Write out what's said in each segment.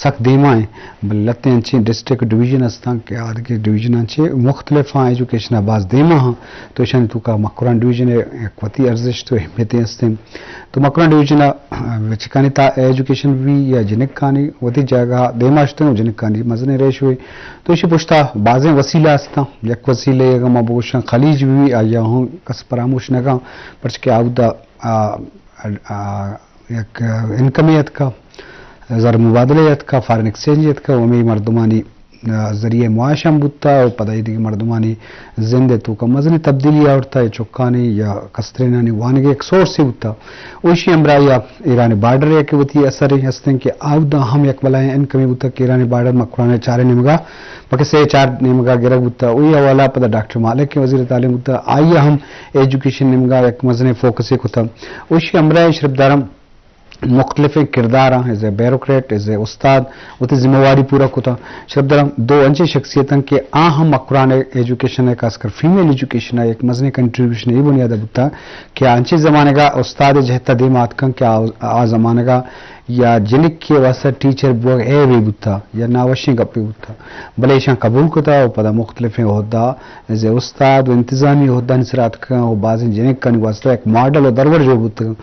سک دیما ایں، بلے لہتیں انچیں ڈسٹرکٹ ڈویژن ہستاں کہ آ دگہ ڈویژناں چہ مختلف آں، ایجوکیشن ءَ باز دیما آں، تو ایشانی توکا مکران ڈویژن ءِ یک وتی ارزشت و اہمیتے ہستیں۔ تو مکران ڈویژن ءَ بچکانی تا ایجوکیشن بی یا جنکانی وتی جاگہ دیما شتن و جنکانی مزنیں ریشوے۔ تو ایشی پشتا بازیں وسیلہ ہستاں، یک وسیلہ اگر ما بگوشاں خلیج بی، آیا ہم کس پراموش نہ کن، پرچہ کہ آودا، آ، آ، یک انکمے اتکا، زر مبادلہ اتکا، فارن ایکسچینج اتکا، و ہمے مردمانی، آ، ذریعہ معاش ہم بوتا، و پدا اے دگہ مردمانی زند ءِ توکا مزنیں تبدیلی آورتا، اے چکانی یا کسترینانی وانگ ءِ یک سورسے بوتا۔ و ایشی ہمراہی ءَ ایران بارڈر ءِ کہ وتی اثرے ہستیں کہ آودا ہم یک بلائیں انکمے بوتا کہ ایران بارڈر مکران ءِ چاریں نیمگا، بلکہ سے چار نیمگا گرگ بوتا۔ و اے حوالہ پدا ڈاکٹر مالک کہ وزیر تعلیم بوتا، آئی ءَ ہم ایجوکیشن نیمگا یک مزنیں فوکسے کتا۔ و ایشی ہمراہ شرپداراں مختلفیں کرداراں، as a bureaucrat, as a استاد، وتی ذمہ واری پورا کتا۔ شرپداراں دو انچیں شخصیتاں کہ آ ہم مکران ایجوکیشن ءِ، خاص کر فیمیل ایجوکیشن ءِ یک مزنیں کنٹریبیوشن ءِ بنیاد ءَ بوتا کہ انچیں زمانگا استاد ءِ جہت ءَ دیما اتکاں کہ آ، آ زمانگا یا جنک ءِ واسطہ ٹیچر بوگ عیبے بوتا یا ناوشیں گپے بوتا، بلے ایشاں قبول کتا و پدا مختلفیں عہدہ، ایز اے استاد و انتظامی عہدانی سرا اتکاں و بازیں جنکانی واسطہ یک ماڈل و درور جوڑ بوتگاں۔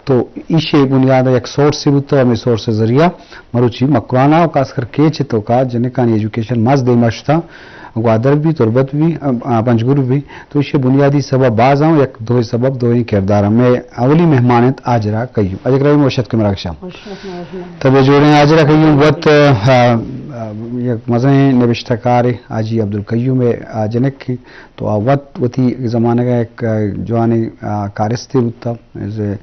تو ایشی بنیاد ءَ یک سورسے بوتا و ہمے سورس ءِ ذریعہ مروچی مکران ءَ و خاص کر کیچ ءِ توکا جنکانی ایجوکیشن مز دیما شتا، گوادر بی، تربت بی، آ، پنجگور بی۔ تو ایشی بنیادی سبب باز آں، یک دوئیں سبب، دوئیں کردار آں۔ مئے اولی مہمان انت حاجرہ قیوم۔ حاجرہ قیوم، وش اتکے مراگشا۔ وش اتکے مراگشا۔ تبے جوڑیں حاجرہ قیوم وت، آ، آ، یک مزنیں نبشتہ کارے حاجی عبدالقیوم ءِ، آ، جنک انت۔ تو آ وت وتی زمانگ ءَ یک، آ، جوانیں، آ، کارستے بوتا۔ ایز اے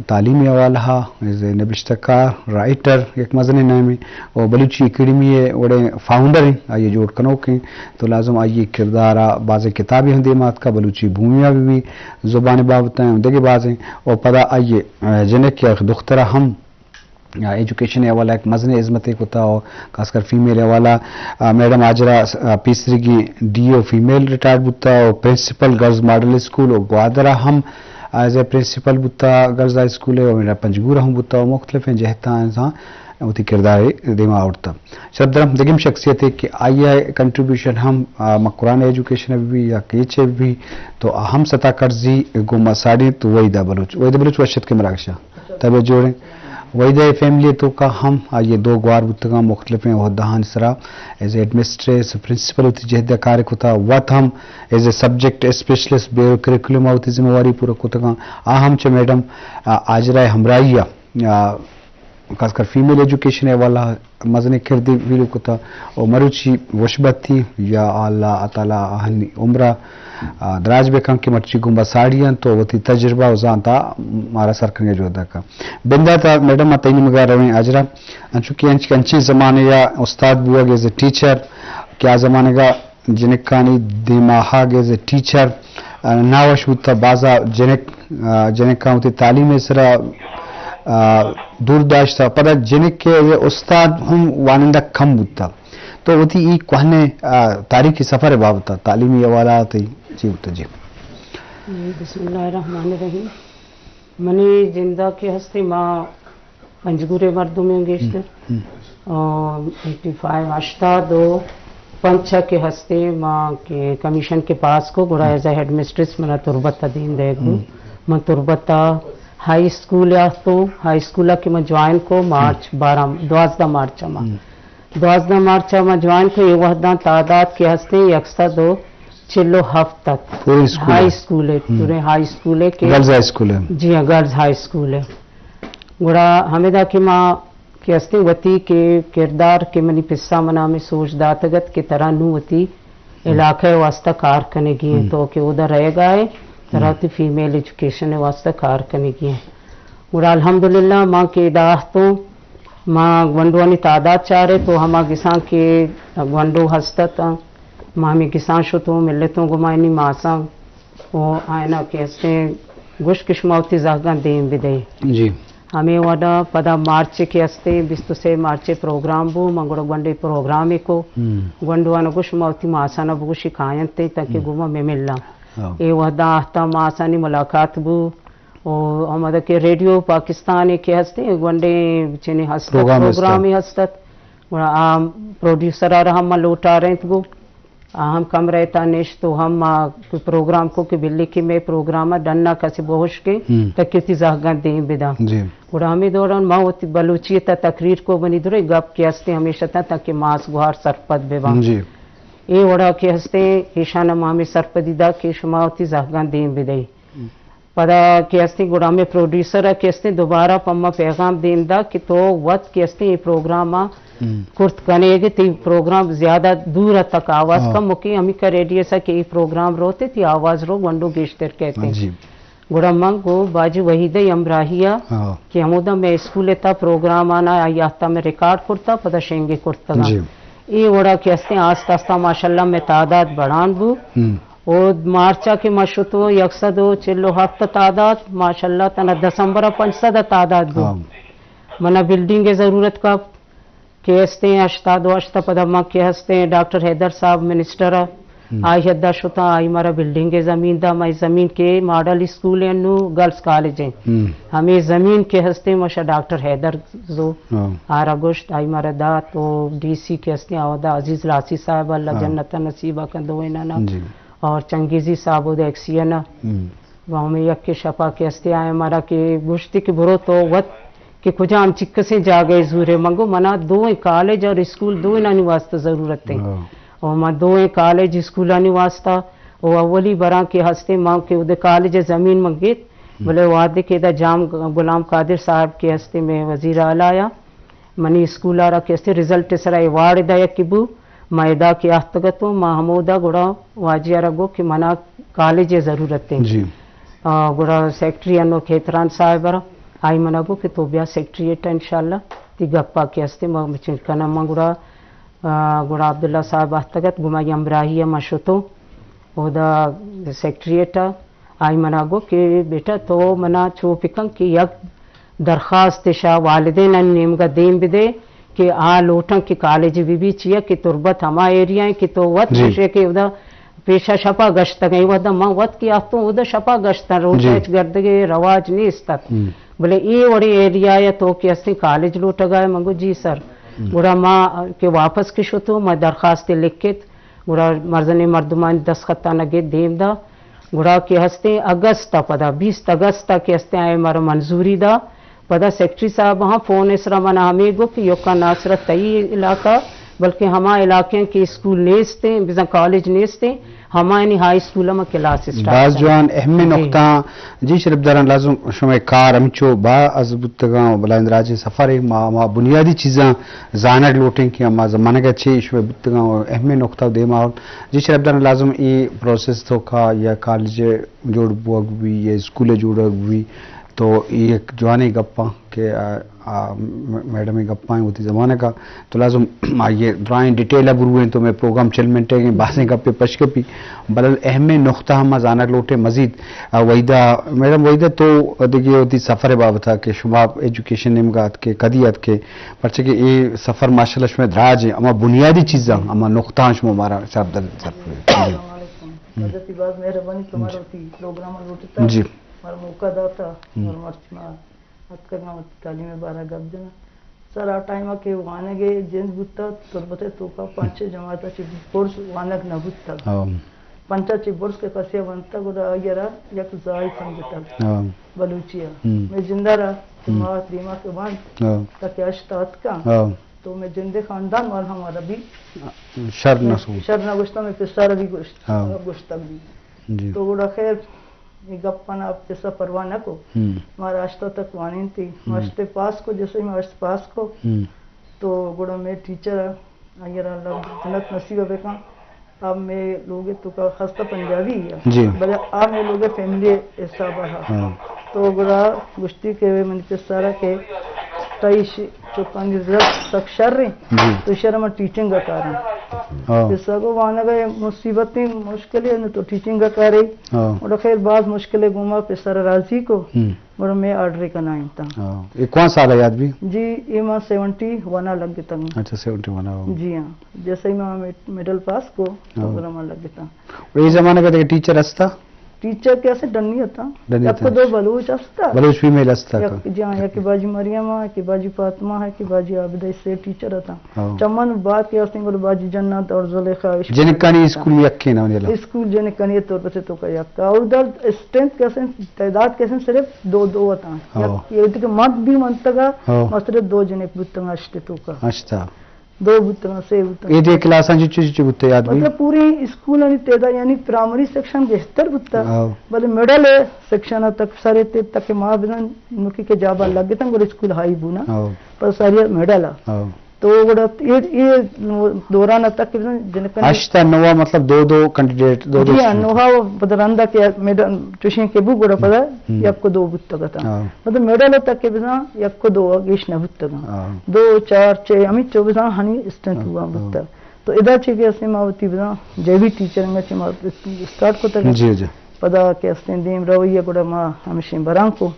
تعلیمی حوالہ ءَ، ایز اے نبشتہ کار، رائٹر، یک مزنیں نامے، و بلوچی اکیڈمی ءِ وڑیں فاؤنڈر ایں، آئی ءِ جوڑ کنوک ایں، تو لازم آئی ءِ کردار ءَ بازیں کتابے ہم دیما اتکا، بلوچی بھومی ءَ بہ بی، زبان بابت ءَ ہم دگہ بازیں، و پدا آئی ءِ، آ، جنک یا دختر ءَ ہم، آ، ایجوکیشن ءِ حوالہ ءَ یک مزنیں ہزمتے کتا، و خاص کر فیمیل ءِ حوالہ، آ، میڈم حاجرہ، آ، پیسریگیں ڈی او فیمیل ریٹائرڈ بوتا و پرنسپل گرلز ماڈل اسکول و گوادر ءَ ہم ایز اے پرنسپل بوتا، گرلز ہائی اسکول ءِ، و میرا پنجگور ہم بوتا و مختلفیں جہتاں انسان وتی کردار ءَ دیما آورتا۔ شرپداراں دگہ ہم شخصیتے کہ آئی ءِ کنٹریبیوشن ہم، آ، مکران ایجوکیشن ءَ بہ بی یا کیچ ءَ بہ بی، تو آ ہم ستا کرزی گوما ساڑی تو وحیدہ بلوچ۔ وحیدہ بلوچ، وش اتکے مراگشا۔ تبے جوڑیں۔ وحیدہ ءِ فیملی ءِ توکا ہم آئی ءِ دو گوار بوتگاں، مختلفیں عہدہانی سرا، as a headmistress, principal وتی جہد ءَ کار کتا، وت ہم ایز اے سبجیکٹ اسپیشلسٹ بے کریکولم ءَ وتی ذمہ واری پورا کتگاں۔ آ ہم چہ میڈم، آ، حاجرہ ءِ ہمراہی ءَ، آ، خاص کر فیمیل ایجوکیشن ءِ حوالہ ءَ مزنیں کردے پیلو کتا و مروچی وشبتی یا اللہ تعالیٰ آہانی عمر ءَ، آ، دراج بکن کہ مرچی گوں ما ساڑی انت و وتی تجربہ و زانت ءَ مارا سر کنگ ءِ جہد ءَ کن۔ بندات ءَ میڈم، ما تئی نیمگ ءَ رویں حاجرہ، انچو کہ انچ، انچیں زمانے ءَ استاد بوگ ایز اے ٹیچر کہ آ زمانگ ءَ جنکانی دیما آہگ ایز اے ٹیچر، آ، ناوش بوتا، بازا جنک، آ، جنکاں وتی تعلیم ءِ سرا، آ، دور داشتا، پدا جنک ءِ ایز اے استاد ہم وانندہ کم بوتا۔ تو وتی ای کوہنیں، آ، تاریخی سفر ءِ بابت ءَ تعلیمی حوالہ ءَ تئی چی بوتا؟ جی۔ جی، بسم اللہ الرحمن الرحیم۔ منی جند ءَ کہ ہستے ما پنجگور ءِ مردم ایں گیشتر۔ ہم۔ آ، ایٹی فائیو، ہشتاد و پنچ ءَ کہ ہستے ما کہ کمیشن کہ پاس کو، گڑا ہم۔ ایز اے ہیڈ مسٹریس منا تربت ءَ دیم دیگ بو۔ ہم۔ من تربت ءَ ہائی اسکول ءَ تو، ہائی اسکول ءَ کہ من جوائن کو مارچ ہم۔ بارہ، دوازدہ مارچ ءَ ما۔ ہم۔ دوازدہ مارچ ءَ ما جوائن کو، اے وہداں تعداد کہ ہستے یک سد و چل و ہفت ات۔ پورے اسکول ہائی ءَ؟ اسکول ءَ، ہم۔ پورے ہائی اسکول ءَ کہ گرلز ہائی اسکول ءَ؟ جی ہاں، گرلز ہائی اسکول ءَ۔ گڑا ہمدا کہ ما کہ ہستیں وتی کہ کردار کہ منی پسا منا ہمے سوج داتگ ات کہ ترا نوں وتی ہم۔ علاقہ ءِ واسطہ کار کنگی ایں، ہم۔ تو کہ اودا رہگا ئے، ترا ہم۔ وتی فیمیل ایجوکیشن ءِ واسطہ کار کنگی ایں۔ گڑا الحمدللہ ما کہ ادا آہتوں، ما گونڈوانی تعداد چارے تو ہما گساں کہ گونڈو ہست اتاں، ما ہمے گساں شتوں، ملتوں گوما انی ماساں و آئینا کہ ہستیں گوشت کہ شما وتی زہگاں دیم بدئے۔ جی۔ ہمے وڑا پدا مارچ کہ ہستیں، بیست و سے مارچ پروگرام بو، من گڑا گونڈے پروگرامے کو۔ ہم۔ گونڈوانا گوشت شما وتی ماسانا بگوشی کاینت تاکہ ہم۔ گوما مملاں۔ ہاں۔ اے وہدا آہتا ماسانی ملاقات بو۔ و ہمدا کہ ریڈیو پاکستان کہ ہستیں، گونڈے چنی ہست ات، پروگرام ہست ات۔ پروگرامے ہست ات۔ گڑا آ پروڈیوسر ءَ را ہم ما لوٹارینت گو، آ ہم کمرہ ءِ تہا نشت و ہم ما کوئی پروگرام کو کہ بلی کہ مئے پروگرام ءَ ڈن ءَ کسے بہشکیں ہم۔ تاکہ وتی زہگاں دیم بداں۔ جی۔ گڑا ہمے دوران ما وتی بلوچی ءِ تہا تقریر کو، منی درے گپ کہ ہستیں ہمیش اتاں تاکہ ماس گوہار سرپد بباں۔ جی۔ اے وڑا کہ ہستیں ایشان ءَ ما ہمے سرپدی دا کہ شما وتی زہگاں دیم بدئے۔ ہم۔ پدا کہ ہستیں گڑا ہمے پروڈیوسر ءَ کہ ہستیں دوبارہ پہ ما پیغام دیم دا کہ تو وت کہ ہستیں اے پروگرام ءَ ہم۔ کرت کنئے کہ تئی پروگرام زیادہ دور ءَ تک آواز ہاں۔ کم مکیں، ہمیکا ریڈیس ءَ کہ اے پروگرام روت تئی آواز رو گونڈو گیشتر کئیت۔ جی۔ گڑا من گو باجی وحیدہ ءِ ہمراہی ءَ ہاں۔ کہ ہمودا مئے اسکول ءِ تہا پروگرام آنا آئی ءِ تہا مئے ریکارڈ کرتا، پدا شنگی کرتگاں۔ جی۔ اے وڑا کہ ہستیں آستہ آستہ ماشاءاللہ مئے تعداد بڑان بو۔ ہم۔ او مارچ ءَ کہ ما شتو یک سد و چل و ہفت تعداد، ماشاءاللہ تنا دسمبر ءَ پنچ سد تعداد بو۔ ہاں۔ منا بلڈنگ ءِ ضرورت کپت کہ ہستیں ہشتاد و ہشت ءَ پدا ما کہ ہستیں ڈاکٹر حیدر صاحب منسٹر ءَ ہم۔ آئی حدا شتاں، آئی مارا بلڈنگ ءِ زمین دا، مئے زمین کہ ماڈل اسکول ءِ نو گرلز کالج ءِ۔ ہم۔ ہمے زمین کہ ہستیں مشا ڈاکٹر حیدر زو ہاں۔ آرا گوشت، آئی مارا دات و ڈی سی کہ ہستیں اودا عزیز لاسی صاحب اللہ ہاں۔ جنت نصیب کن دوئینانا۔ جی۔ اور چنگیزی صاحب اودا ایکسیئن ءَ۔ ہم۔ و ہمے یکے شپا کہ ہستے آئے مارا کہ گوشتی کہ برو تو وت کہ کجام چکسیں جاگہے زورے۔ من گو منا دوئیں کالج اور اسکول دوئینانی واسطہ ضرورت ایں۔ ہاں۔ و من دوئیں کالج اسکولانی واسطہ و اولی براں کہ ہستے من کہ اودے کالج زمین من گیت، ہم۔ بلے وہدے کہ ادا جام غلام قادر صاحب کہ ہستے مئے وزیر اعلیٰ آیا، منی اسکول ءَ را کہ استے رزلٹ ءِ سرا ایوارڈ دئیگ کہ بو، ما ادا کہ آتکگ اتوں، ما ہمودا گڑا واجہ ءَ را گو کہ منا کالج ءِ ضرورت ایں۔ جی۔ آ، گڑا سیکرٹری انو کھیتران صاحب ءَ را، آئی منا گو کہ تو بیا سیکرٹریٹ ءَ انشاءاللہ، تئی گپا کہ استے ما بچن کناں۔ من گڑا، آ، گڑا عبداللہ صاحب آتکگ ات، گو ما ہمراہی ءَ ما شتوں۔ اودا سیکرٹریٹ ءَ آئی منا گو کہ بیٹا تو منا چو پکن کہ یک درخواست شا والدینانی نیمگا دیم بدے کہ آ لوٹن کہ کالج بی بی چیا کہ تربت ہما ایریا ہیں کہ تو وت جی۔ گوشے کہ اودا پیشا شپا گشتگ ایں، ودا من وت کہ آتوں اودا شپا گشتن، روچا جی۔ ہچ گردگے رواج نیست ات۔ ہم۔ بلے اے وڑیں ایریا یا تو کہ استیں کالج لوٹگا ہے، من گو جی سر۔ ہم۔ گڑا ما کہ واپس کہ شتو، ما درخواست لکھت، گڑا مرزنیں مردمانی دستخطاں گد دیم دا۔ گڑا کہ ہستیں اگست ءَ پدا، بیست اگست ءَ کہ ہستیں آئے مارا منظوری دا۔ پدا سیکرٹری صاحب ہاں فون ءِ سرا منا ہمے گو کہ یکا نہ صرف تئی علاقہ، بلکہ ہما علاقے ہیں کہ اسکول نیستیں، بزاں کالج نیستیں، ہمایانی ہائی اسکول ءَ ما کلاس اسٹارٹ باز کنیں۔ جوان اہمیں جی۔ نقطہ۔ جی شرپ داران لازم شمئے کار ہمچو با از بوتگاں و بلائیں دراجیں سفر ایں، ما، ما بنیادی چیزاں زانگ لوٹیں کہ ہما زمانگ ءَ چے شمئے بوتگاں و اہمیں نقطہ و دیما اوں۔ جی شرپ داران لازم اے پروسیس توکا یا کالج جوڑ بوگ بی یا اسکول جوڑگ بی تو اے یک جوانیں گپاں کہ آ، آ، م-، میڈم ءِ گپاں وتی زمانگ ءَ تو لازم آئی ءِ درائیں ڈیٹیل ءَ برویں تو مئے پروگرام چل منٹ ءَ گیں، بازیں گپے پش کپی، بلے اہمیں نقطہ ہم ما زانگ لوٹیں مزید۔ آ، وحیدہ، میڈم وحیدہ تو دگہ وتی سفر ءِ بابت ءَ کہ شما ایجوکیشن نیمگا اتکے، کدی اتکے، پرچہ کہ اے سفر ماشاءاللہ شمئے دراج ایں، ہما بنیادی چیزاں، ہما نقطہ شما مارا شرپ داران سر۔ جی۔ السلام علیکم۔ ہم۔ حضرت باز مہربانی کہ مارا جی۔ وتی پروگرام ءَ لوٹتا، جی۔ مارا موقع داتا، ہم۔ اور مرچی ما اتکگاں وتی تعلیم ءِ بارہ ءَ گپ جناں۔ سر، آ ٹائم ءَ کہ وانگ ءِ جند بوتگ، تربت ءِ توکا پنچ جماعت ءَ چہ برز وانگ نہ بوتگ۔ ہاں۔ پنچ ءَ چہ برز کہ کسے ءَ ونتگ، گڑا آئی ءَ را یک زاہے سمجھتگ۔ ہاں۔ بلوچی ءَ۔ ہم۔ مئے جند ءَ را کہ ہم۔ ما دیما کہ ونت، ہاں۔ تاکہ ہشت ءَ اتکاں، ہاں۔ تو مئے جند ءِ خاندان والا ہمارا بھی شر نہ سو۔ شر نہ گوشتا، مئے پسر ءَ بھی گوشت، ہاں۔ گوشتگ بھی۔ جی۔ تو گڑا خیر، اے گپاں ءَ پسا پرواہ نہ کو۔ ہم۔ مارا ہشت ءَ تک وانینتی۔ ہم۔ ہشت ءَ پاس کو، جیسے ما ہشت پاس کو، ہم۔ تو گڑا مئے ٹیچر ءَ، آئی ءَ را اللہ جنت نصیب بکن، آ مئے لوگ ءِ توکا خستہ پنجابی ہے۔ جی۔ بلے آ مئے لوگ ءِ فیملی حساب ءَ۔ ہاں۔ تو گڑا گوشتی کہ منی پسر ءَ کہ تئی ش-، چکانی رزلٹ سک شر ایں، جی۔ تو شر من ٹیچنگ ءَ کاراں۔ ہاں۔ پسا گو وانگ ءِ مصیبتیں مشکلے، نو تو ٹیچنگ ءَ کارے۔ ہاں۔ گڑا خیر باز مشکلے گوما پسر ءَ راضی کو۔ ہم۔ گڑا مئے آرڈر کنائینتا۔ ہاں۔ اے کون سال ءَ یاد بھی؟ جی، اے ما سیونٹی ون ءَ لگتاں۔ اچھا، سیونٹی ون ءَ۔ جی ہاں۔ جیسے ہی ما مڈ-، مڈل پاس کو، تو ہاں۔ گڑا ما لگتاں۔ اے زمانگ ءَ دگہ ٹیچر ہستا؟ ٹیچر کہ اسے ڈنی اتاں۔ ڈنی یک اتاں۔ دو بلوچ استا۔ بلوچ فیمیل استا یک، کا؟ جی ہاں، یک باجی مریم ہے، کہ باجی فاطمہ ہے، کہ باجی عابدہ، سے ٹیچر اتاں۔ ہاں۔ چمن بعد کہ استے گل باجی جنت اور زلیخا، جنکانی اسکول یکے نا، یلا۔ اسکول جنکانی تربت توکا یک۔ اور در اسٹرینتھ کہ اسے، تعداد کہ اسے صرف دو دو اتاں۔ ہاں۔ یک، یہ کہ مرد بھی منتگا، ہاں۔ مستر دو جنک بوتگا اشتے توکا۔ اشتا۔ دو بوتگاں، سے بوتگاں۔ اے دے کلاساں چچو چچو بوتے یاد بی؟ مطلب پوری اسکول آنی تعداد، یعنی پرائمری سیکشن گہتر بوتا۔ ہاں۔ بلے مڈل سیکشن تک سارے تے تک ما بزن نوکی کہ جابا لگتاں گڑا اسکول ہائی بونا۔ ہاں۔ پر ساری مڈل آ۔ ہاں۔ تو گڑا اے، اے دوران تک بزن جنکن ہشت نوا مطلب دو دو کینڈیڈیٹ، دو دو جی ہاں، اسٹوڈنٹ۔ نوا پدا رندا کہ مڈل چوشیں کہ بو گڑا پدا ہم۔ یک و دو بوتگ اتاں۔ ہاں۔ مطلب مڈل تک کہ بزن یک و دو گیش نہ بوتگاں۔ ہاں۔ دو، چار، چھ، ہمے چو بزاں ہنی اسٹرینتھ ہاں، ہوا ہاں۔ بوتگ۔ تو ادا چہ کہ اسے ما وتی بزاں جے بی ٹیچر انگا چہ ما اسٹارٹ کتگ۔ جی، جی۔ پدا کہ استیں دیم روی گڑا ما ہمشیں برانکو۔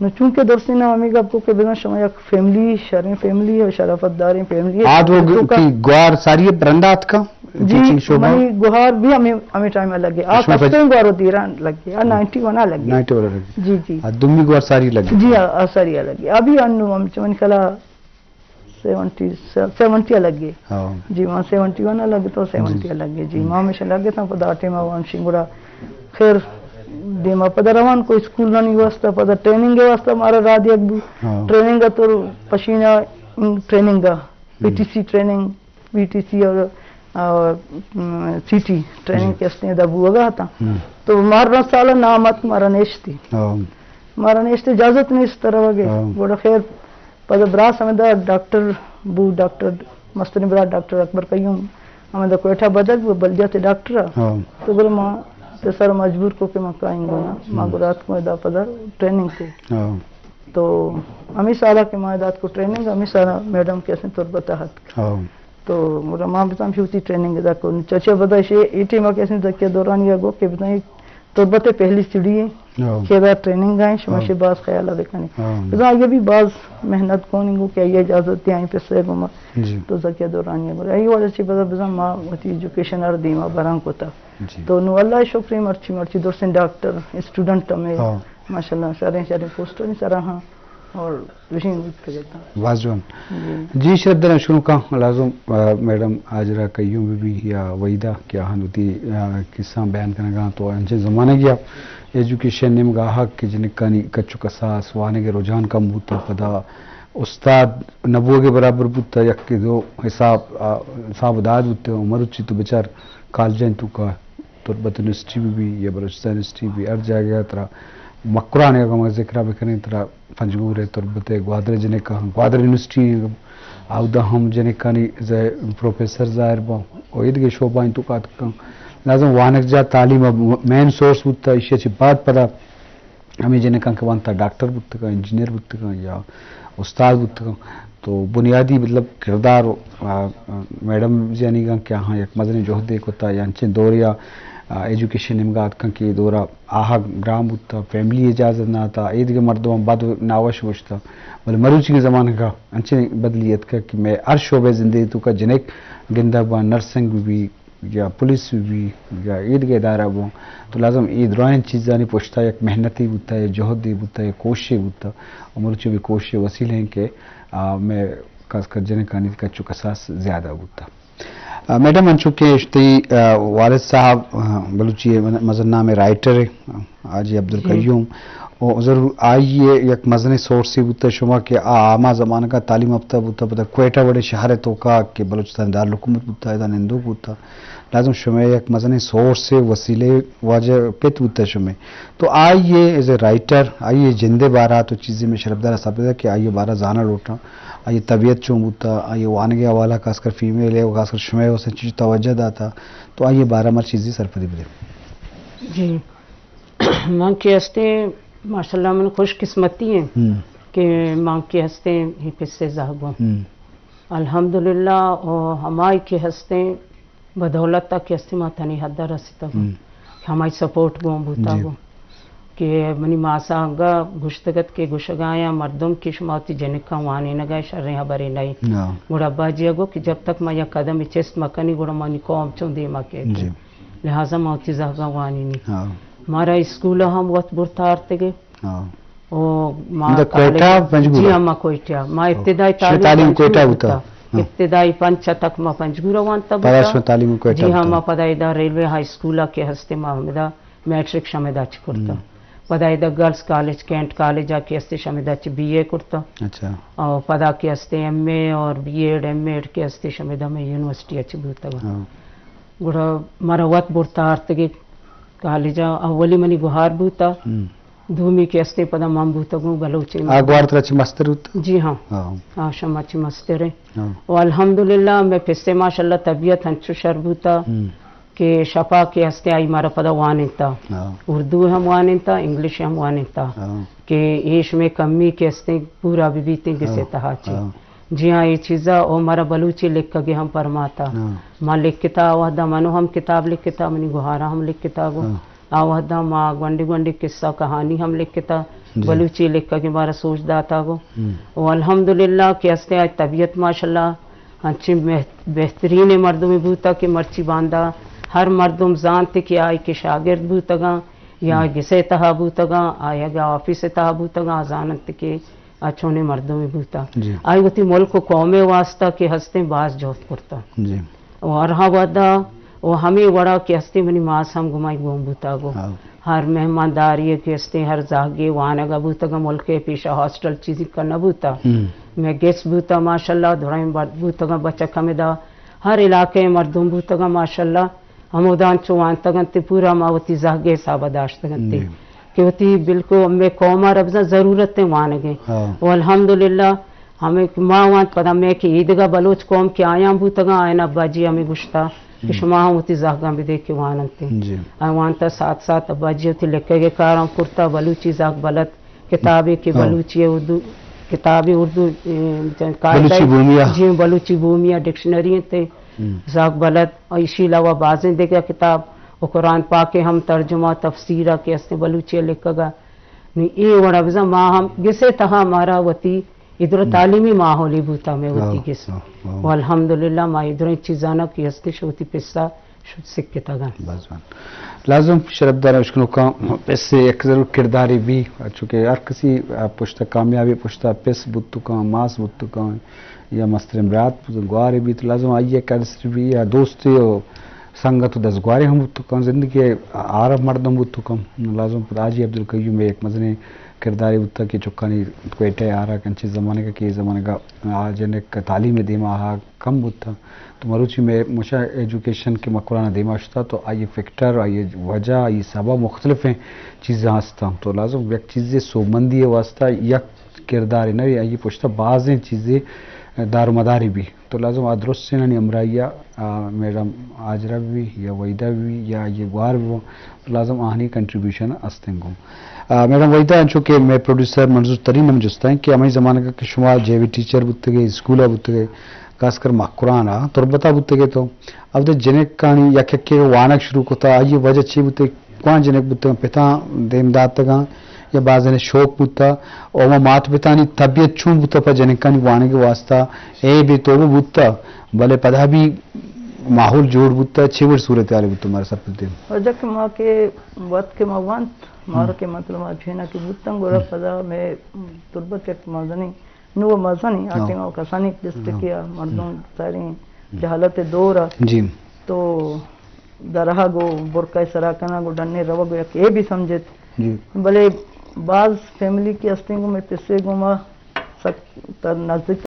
نو چونکہ درستی نا ہمیں گپ کو کہ بزاں شما یک فیملی، شریں فیملی و شرافت داریں فیملی۔ آ دو گ-، توکا کی گوار ساری برندا اتکا؟ جی، ٹیچنگ شعبہ؟ منی گوہار بھی ہمیں، ہمیں ٹائم لگے۔ آ شما کستیں گوارو دیران لگے۔ آ نائنٹی ون آ لگے۔ نائنٹی ون لگے۔ جی، جی۔ آ دومی گوار ساری لگے۔ جی، آ، آ ساری لگے۔ ابھی انو ہم چمن کلا سیونٹی، سیونٹی ء لگے۔ ہاں۔ جی، ما سیونٹی ون ء لگے تو سیونٹی ء لگے۔ جی، ما ہمیشہ لگے تاں پدا ٹائم ء وانشیں گڑا خیر دیما پدا روان کو اسکول نانی واسطہ، پدا ٹریننگ ء واسطہ مارا راہ دیگ بو۔ ہاں۔ ٹریننگ ء تو پشینا ٹریننگ ء، P T C training, P T C اور، اور، م، سی ٹی ٹریننگ جی۔ کے استے دا بوگا تھا۔ ہم۔ تو مارا سال نام ات مارا نیشتی۔ ہاں۔ مارا نیشتی اجازت نیست روگے۔ ہاں۔ گڑا خیر پدا براس ہمدا ڈاکٹر بو، ڈاکٹر مستریں برات ڈاکٹر اکبر قیوم ہمدا کوئٹہ بدل بو، بلدیات ڈاکٹر ء۔ ہاں۔ تو گڑا ما پسر مجبور کو کہ ما کائیں گونا، ما ہم۔ گڑا اتکو ادا پدا ٹریننگ کو۔ ہاں۔ تو ہمیں سالا کہ ما ادا اتکو ٹریننگ، ہمیں سالا میڈم کہ اسیں تربت ء اتک۔ ہاں۔ تو گڑا ما بزاں شوتی ٹریننگ ادا کو۔ چچا بدا شے اے ٹیم کہ اسیں زکیہ دورانی گو کہ بزاں تربت پہلی سیڑھی ہے۔ ہاں۔ کہ ادا ٹریننگ آئیں، شما ہاں۔ شے باز خیال بکنی۔ ہاں۔ بزاں آگے بھی باز محنت کونی گو کہ آئی اجازت دی آئیں پسے گو ما۔ جی۔ تو زکیہ دورانی گو۔ آئی وجہ چی بزاں، بزاں ما وتی ایجوکیشن ہر دیما بران کتا۔ جی۔ تو نو اللہ شکر مرچی، مرچی درسیں ڈاکٹر، اسٹوڈنٹ ہمیں۔ ہاں۔ ماشاءاللہ، شریں، شریں پوسٹانی سرا ہاں۔ اور وشیں بوت کجتا۔ واجوان۔ جی۔ جی، شرف داریں شنوکاں لازم، آ، میڈم ہاجرہ قیوم بی بی یا وحیدہ کہ آہاں وتی، آ، قصہ بیان کنگا تو انچیں زمانگیا ایجوکیشن نیمگا حق کہ جنکانی کچ و کساس وانگ رجحان کم بوتا، پدا استاد نبوگ برابر بوتا، یک دو حساب، آ، حساب داد بوتا، مروچی تو بچار کالجن تو کا تربت یونیورسٹی بہ بی یا بلوچستان یونیورسٹی بہ بی، ہر جاگہ ء ترا مکران ء اگاں ما ذکر ء بکنیں، ترا پنجگور ء تربت ء گوادر ء جنکاں، گوادر یونیورسٹی ء اودا ہم جنکانی ز-، پروفیسر ظاہر باں و ایدگہ شعبہ انت تو کات کن۔ لازم وانگجاہ تعلیم ء مین سورس بوتا، ایشی ء چہ بعد پدا ہمے جنکاں کہ وانتا ڈاکٹر بوتگاں، انجینئر بوتگاں یا استاد بوتگاں، تو بنیادی مطلب کردار، آ، آ، میڈم جیانیگاں کہ آہاں یک مزنیں جہدے کتا یا انچیں دورے آ، آ، ایجوکیشن نیمگا آتکاں کہ اے دورا آہگ گران بوتا، فیملی اجازت نہ آتا، ایدگہ مردماں بد و ناوش گوشتا، بلے مروچیگیں زمانگا انچیں بدلی اتکا کہ مئے ہر شعبہ زندگی توکا جنک گندگ باں، نرسنگ بہ بی، یا پولیس بہ بی یا ایدگہ ادارہ بوں، تو لازم اے درائیں چیزانی پشتا یک محنتے بوتا، یا جہدے بوتا، یا کوششے بوتا، و مروچی بھی کوششے وسیلہ ہیں کہ، آ، مئے خاص کر جنکانی کچ و کساس زیادہ بوتا۔ آ، میڈم، انچو کہ اشتی، آ، والد صاحب، آ، بلوچی مزن نام رائٹر ہے، آ، حاجی عبدالقیوم، و ضرور آئی ء یک مزنیں سورسے بوتہ شما کہ آ ہما زمانگ ء تعلیم یافتہ بوتہ، پدا کوئٹہ وڑیں شہر ء توکا کہ بلوچستان دارالحکومت بوتہ، ادا نندوک بوتہ، لازم شمئے یک مزنیں سورسے، وسیلے واجہ پت بوتہ شمئے۔ تو آئی ء ایز اے رائٹر، آئی ء جند ء بارہ تو چیزے میں شرفدار ء ثابت ہے کہ آئی ء بارہ زانہ لوٹاں، آئی ء طبیعت چون بوتہ، آئی ء وانگ ء حوالہ خاص کر فیمیل ء و خاص کر شمئے حسن چیز توجہ داتا، تو آئی ء بارہ مر چیزے سرپدی بدے۔ جی۔ من کہ ہستیں، ماشاءاللہ، من خوش قسمتی ہیں ہم۔ کہ من کہ ہستیں، یہ پسے زہگوں۔ ہم۔ الحمدللہ، او ہمائی کہ ہستیں، بدولت تا کہ ہستیں، ما تنی حد رسیتگ۔ ہم۔ ہمائی سپورٹ گوں بوتا جی۔ گوں۔ کہ منی ماسا انگا گوشتگت کہ گوشگایا مردم کہ شما وتی جنکاں وانینگا شریں حبرے نہیں۔ ہاں۔ گڑا ابا جی گو کہ جب تک ما یک قدم چست مکنی، گڑا منی قوم چون دیما کیت۔ جی۔ لہذا ما وتی زہگاں وانینی۔ ہاں۔ مارا اسکول ہم وت برتا آرتگے۔ ہاں۔ او ما مطلب کوئٹہ، کالج، پنجگور؟ جی ہاں، ما کوئٹہ۔ ما ابتدائی شما تعلیم تعلیم پنجگور کوئٹہ بوتا؟ بوتا۔ ہاں۔ ابتدائی پنچ تک ما پنجگور وانتا پدا بوتا۔ شما تعلیم کوئٹہ جی ہاں، بوتا؟ ما پدا ادا ریلوے ہائی اسکول کہ ہستے ما ہمدا میٹرک شمدا چ کرتا۔ ہم۔ پدا ادا گرلز کالج، کینٹ کالج کہ ہستے شمدا چ بی اے کرتا۔ اچھا۔ اور پدا کہ ہستے ایم اے اور بی ایڈ، ایم ایڈ کہ ہستے شمدا میں یونیورسٹی چ بوتا۔ ہاں۔ گڑا مارا وت برتا آرتگے کالج ء۔ اولی منی گہار بوتا، ہم۔ دومی کہ استیں پدا من بوتگوں بلوچی آ گہار ترا چہ مستر بوت؟ جی ہاں۔ ہاں۔ آ شما چہ مستر ہیں۔ ہاں۔ و الحمدللہ میں پسے ماشاءاللہ طبیعت ہنچو شر بوتا ہم۔ کہ شپا کہ استیں آئی مارا پدا وانینتا۔ ہاں۔ اردو ہم وانینتا، انگلش ہم وانینتا۔ ہاں۔ کہ ایش میں کمی کہ استیں پورا بہ بیتیں گسے ہاں۔ تہا چی۔ ہاں۔ جی ہاں، اے چیزا او مارا بلوچی لکھگے ہم پرماتا۔ ہاں۔ ما لکھتا، آ وہدا منو ہم کتاب لکھتا، منی گہارا ہم لکھتا گو۔ ہاں۔ آ وہدا ما گونڈی گونڈی قصہ کہانی ہم لکھتا، جی۔ بلوچی لکھگے مارا سوج داتا گو۔ ہم۔ او الحمدللہ کہ ہستے آج طبیعت ماشاءاللہ انچیں بہ-، بہترین مردمے بوتا کہ مرچی باندا ہر مردم زانت کہ آئی کہ شاگرد بوتگاں یا ہم۔ گسے تہا بوتگاں، آئی اگہ آفیس تہا بوتگاں، آ زاننت کہ آ چونیں مردمے بوتا۔ جی۔ آئی وتی ملک و قوم ء واسطہ کہ ہستیں باز جہد کرتا۔ جی۔ و ہر ہا وہدا و ہمے وڑا کہ ہستیں منی ماس ہم گمائی گون بوتا گو۔ ہاں۔ ہر مہمانداری کہ ہستیں ہر زہگے وانگا بوتگا ملک ء پیشا ہاسٹل چیزی کا نہ بوتا۔ ہم۔ میں گس بوتا ماشاءاللہ درائیں بر-، بوتگا بچک ہمدا ہر علاقے مردم بوتگا ماشاءاللہ۔ ہمودان چو وانتگ انت، پورا ما وتی زہگ ء حساب ء داشتگ انت جی۔ کہ وتی بالکل مئے قوم ء را بزاں ضرورت انت وانگ ء۔ ہاں۔ و الحمدللہ ہمے کہ ما وانت پدا مئے کہ ایدگہ بلوچ قوم کہ آیاں بوتگاں، آیان ابا جی ہمے گوشتا کہ ہم۔ شما ہم وتی زہگاں بدے کہ واننت۔ جی۔ آ وانتا ساتھ ساتھ ابا جی وتی لکھگ ء کاراں کرتا، بلوچی زہگ بلد کتابے کہ ہاں۔ بلوچی ء اردو، کتابے اردو، اے، قاعدہ بلوچی بومی ء۔ جی، بلوچی بومی ء ڈکشنری انت۔ ہم۔ زاگ بلد، ایشی علاوہ بازیں دگہ کتاب و قرآن پاک ء ہم ترجمہ، تفسیر ء کہ استیں بلوچی ء لکھگ ء۔ نی اے وڑا بزاں ما ہم گسے تہا مارا وتی ادرا ہم۔ تعلیمی ماحولے بوتا میں وتی ہاں، گس۔ ہاں، ہاں۔ و الحمدللہ ما ادرا چیزانا کہ استش وتی پسا شد سکتگ انت۔ باز وان۔ لازم شرپدار اشکنوکاں پس یک ضرور کردارے بی، چونکہ ہر کسی پشتا کامیابی پشتا پس بوت کن، ماس بوت کن، یا مستریں برات بوت، گوارے بیت، لازم آئی یک ارسے بی یا دوستے و سنگت و دزگوارے ہم بوت کن، زندگی آرا مردم بوت کن، لازم پدا حاجی عبدالقیوم یک مزنیں کردارے بوتا کہ چکانی کوئٹہ آرا انچیں زمانگا کہ اے زمانگا آ جنک تعلیم دیما آہا کم بوتا۔ تو مروچی مئے مشا ایجوکیشن کہ مکران دیما شتا تو آئی فیکٹر، آئی وجہ، آئی سبب مختلف ہیں چیزاں ہستاں۔ تو لازم یک چیزے سوبمندی واسطہ یک کردارے نہ بی، آئی پشتا بازیں چیزے دار و مدارے بی۔ تو لازم آ درستینانی ہمراہی ء، آ، میڈم ہاجرہ بی یا وحیدہ بی یا آئی گوار بی، تو لازم آہانی کنٹریبیوشن استیں گوں۔ آ، میڈم وحیدہ، انچو کہ مئے پروڈیوسر منظور ترین ہم جستا ہیں کہ ہمائی زمانگا کہ شما جے وی ٹیچر بوتگے، اسکولا بوتگے، خاص کر مکران ء تربت ء بوتگے تو، اودا جنکانی یک یکے وانگ شروع کتا، آئی وجہ چی بوتے؟ کوان جنک بوتگاں، پتاں دیم داتگاں یا بازینے شوق بوتا؟ او ہما مات پتانی طبیعت چون بوتا پہ جنکانی وانگ واسطہ؟ اے بے توبہ بوتا، بلے پدا بھی ماحول جوڑ بوتا، چے وڑ صورتحال بوتا مارا سرپد دیم؟ واجہ کہ ما کہ وقت کہ ما وانت، مارا ہم۔ کہ مطلب ما جھینا کہ بوتن گورا ہم۔ پدا میں تربت یک مزنی نو مزنی ہاں۔ آٹیں او کسانی ڈسٹرکٹ ہاں۔ یا مردم ہم۔ ساریں ہم۔ جہالت دور آ۔ جی۔ تو درہگ و برقع سرا کنگ و ڈنے روگ و یک اے بھی سمجھت۔ جی۔ بلے باز فیملی کی ہستیں گو میں پسے گو ما سک تر نزدیک